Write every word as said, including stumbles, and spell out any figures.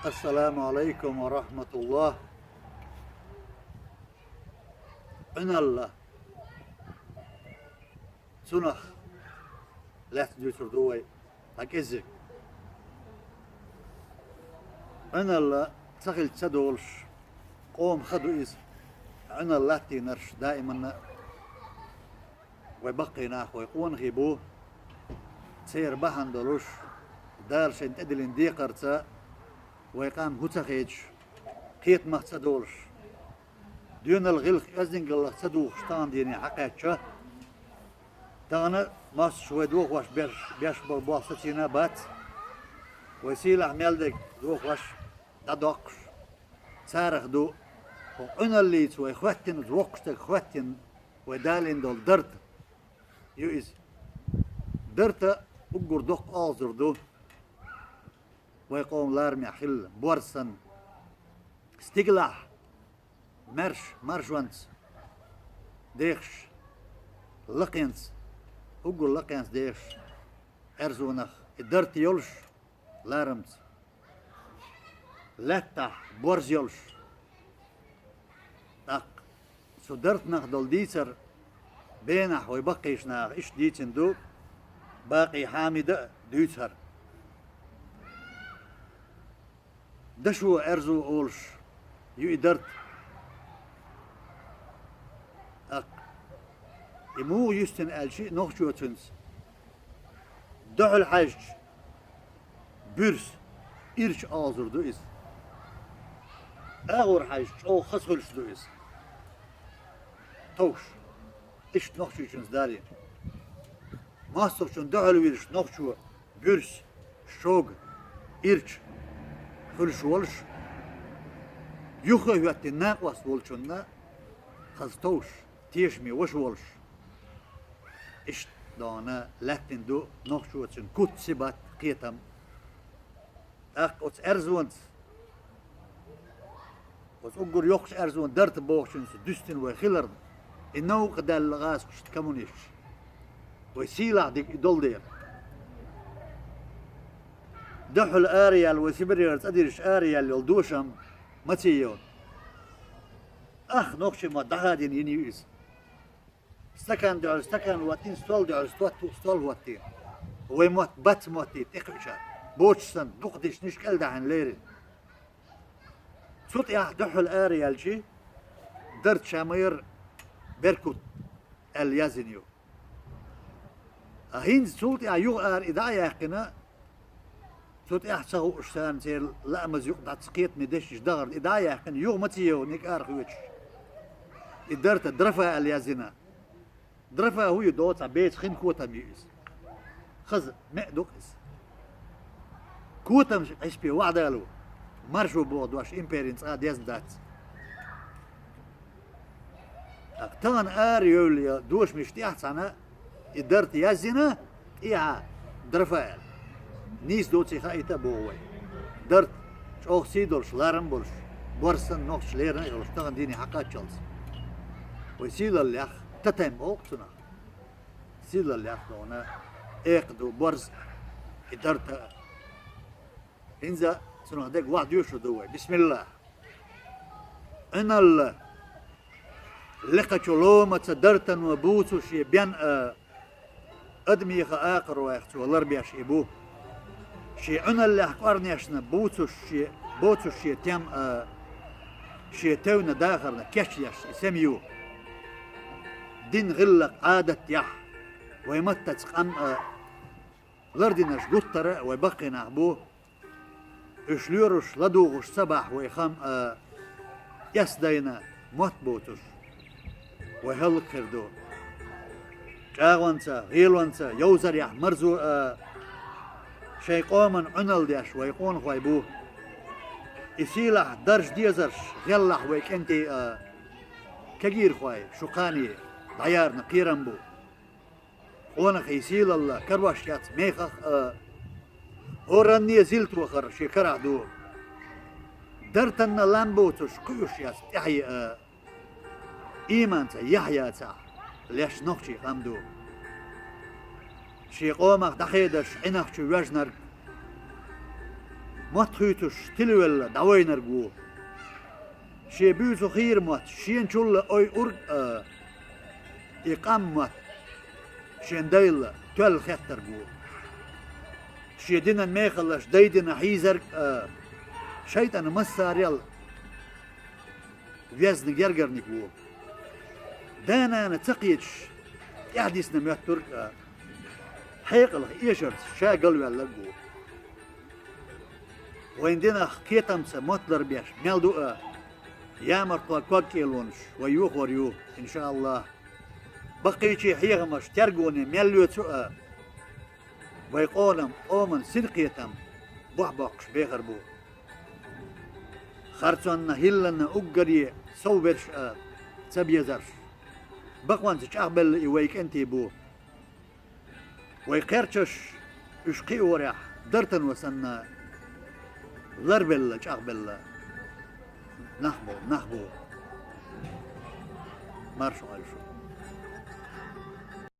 Ассаламу алейкум ва рахматуллах. Ӏуналла. Цунах лаьцна дуьйцур ду вай хьан кӀеззиг. Ӏуналла ца хилча ца долуш къоман ха ду иза. Ӏуналла латтийнарш даиманна а вай баккхий нах, вай къонахий бу, церан бахьана долуш, Дала шайна тӀедиллина декхарца вай къам хӀу ца хедаш, кхетамах ца долуш, доьналла гӀиллакх-оьздангаллах ца духуш тахана дийне хьакхаьчча, тахана массо вай дохош беш, беш болу болх сацийна а бац, вай сийлахь мел дерг дохош дӀадоккхуш, царах ду, хӀокху Ӏуналлица вай хӀоьттина, воккхачу стага хӀоьттина, вай далийна долу дарта ю иза. Дарта уггар доккха олхазар ду. Вай къоман ларамехь хилла борз санна, стигалахь, маьрша, маржонца дехаш, лакхенца, уггар лакхенца дехаш, Ӏаьрзонах и дарта йолуш ларамца, лаьттахь борз йолуш. ТӀаккха цу дартанах долу дийцар бенахь вай баккхийчу наха иштта дийцина ду, Бакъий Хьамида а дуьйцу хӀара. Дашо Ӏаьрзо олуш ю и дарт. ТӀаккха и муха юьстина аьлча, нохчочуьнца дуьхьал хьаьжча, буьрса, ирча олхазар ду иза. АгӀор хьаьжча, чӀогӀа хаза хуьлуш ду иза. Товш. Иштта нохчочуьнца далийна. МостагӀчунна дуьхьал вирзича нохчо буьрса, шога, ирча хуьлуш волуш, юххе а хӀоьттина накъост волчунна хаза товш, тешаме ваша волуш. Иштта дона лаьттина ду нохчочун куц, сибат, кхетам. ТӀаккха оцу Ӏаьрзонца, оцу уггар йоккхачу Ӏаьрзонан дарта бохучуьнца дуьстина вай хиларна, и новкъа даьлла гӀазкхашна, коммунисташна, вай сийлахь дика и долу дела. Дуьхьал араяьлла, вай Сибрера цӀа дирзича араяьлла йолу дошам маца йовна. Ах, нохчийн мотт дӀахадийна йина ю иза. Стакан дуьхьал стакан хӀоттийна, стол дуьхьал стот-, стол хӀоттийна. Вай мотт бац моттийта тӀекхуьучара. Боцуш санна, дукха дешнаш кӀел дахьийна лерина. Цу тӀехь дуьхьал араяьлча, дарт ша ма яра, Беркут аьлла яздина ю. Ткъа хӀинца цул тӀаьхьа юха ара и дӀа а яьккхина, цу тӀехь ца хууш царна церан лаамаза юкъа дӀа ца кхетаме дешнаш дахарна и дӀа а яьккхина, юха маца йовна и кӀара хоьттуш. И дарта Драфа аьлла яздина. Драфа хӀун ю, доцу цхьа беца хин котам ю иза. Хаза, меъ ду-кх иза. Котамаш Ӏеспе вахьдало, маршо боху дош империн цкъа а дезна дац. ТӀаккха тахана ара йевлла я дошамаш тӀехь цхьаьна и дарта яздина, тӀехьа Драфа аьлла. Нийса доций хаийта а боху вай. Дарт чӀогӀа сий долуш, ларам а болуш, борз санна нохчаша лерина а йолуш, тахана дийне хьакхаччалц. Вай сийлаллех, тотем олу-кх цунах. Сийлаллех дона, экха ду, борз и дарта а. ХӀинца цунах дерг ваха доьшур ду вай. Бисмиллах. Ӏуналла. Лекхачу ломаца дартано буцуш шен бен а, адамеха акхаройх цо ларбеш и бу. Шен Ӏуналлех кӀорнешна буцуш шен, боцуш шен тем а, шен тевна дахарна кечдеш и сема ю. Дин, гӀиллакх, Ӏадат яхь, вай маттаца къам а, лардинарш гуттара а вай баккхий нах бу. Уьш лоьруш, ладугӀуш ца бахь вай хам а, эс дайна мотт боцуш, вай хӀаллакьхир ду. ЧӀагӀонца, гӀелонца, йовзарехь марзо а, шайн къоман Ӏуналла деш вай къонахой бу. И сийлахь дарж дезарш гӀеллахь вай кӀентий а, кегийрхой, шу кхане дӀаярна кхерам бу. Къонахий сийлалла карош яц мехах а, хӀоранне зил тохар шен карахь ду. Дартанна лам боцуш кхуьуш яц тӀаьхье а, ийманца яхь яцахь, леш нохчий къам ду. Шен къомах дӀахедаш Ӏинах чу воьжнарг, Мотт хуьйцуш тилавелла дӀавайнарг ву. Шен буьйцу хийра мотт шена чулла ойург а, и къам мотт шен дайла тоьлла хеттарг ву. Шен динан мехаллаш дайдина хьийзарг а, шайтӀана массарел везна гергарниг ву. Да-нана ца кхеташ, тӀаьхьадисна моьттург а, хьекъалах эшарца ша галваьлларг ву. Вайн динах кхетамца мотт ларбеш мел ду а, ямартхой ког-кӀелонаш вай йохор ю, иншааллахӀ. Баккхийчийн хьехамаш тергоне мел лоьцу а, вай къонам, къоман синкхетам бохь боккхуш бехар бу. Харцонна, хӀилланна уггаре сов берш а ца безарш. Бакъонца чӀагӀбелла и вай кӀентий бу. Вай кхерчаш, уьш кхиорехь, дартано санна, ларбелла, чӀагӀбелла нах бу, нах бу. Марша Ӏойла шу.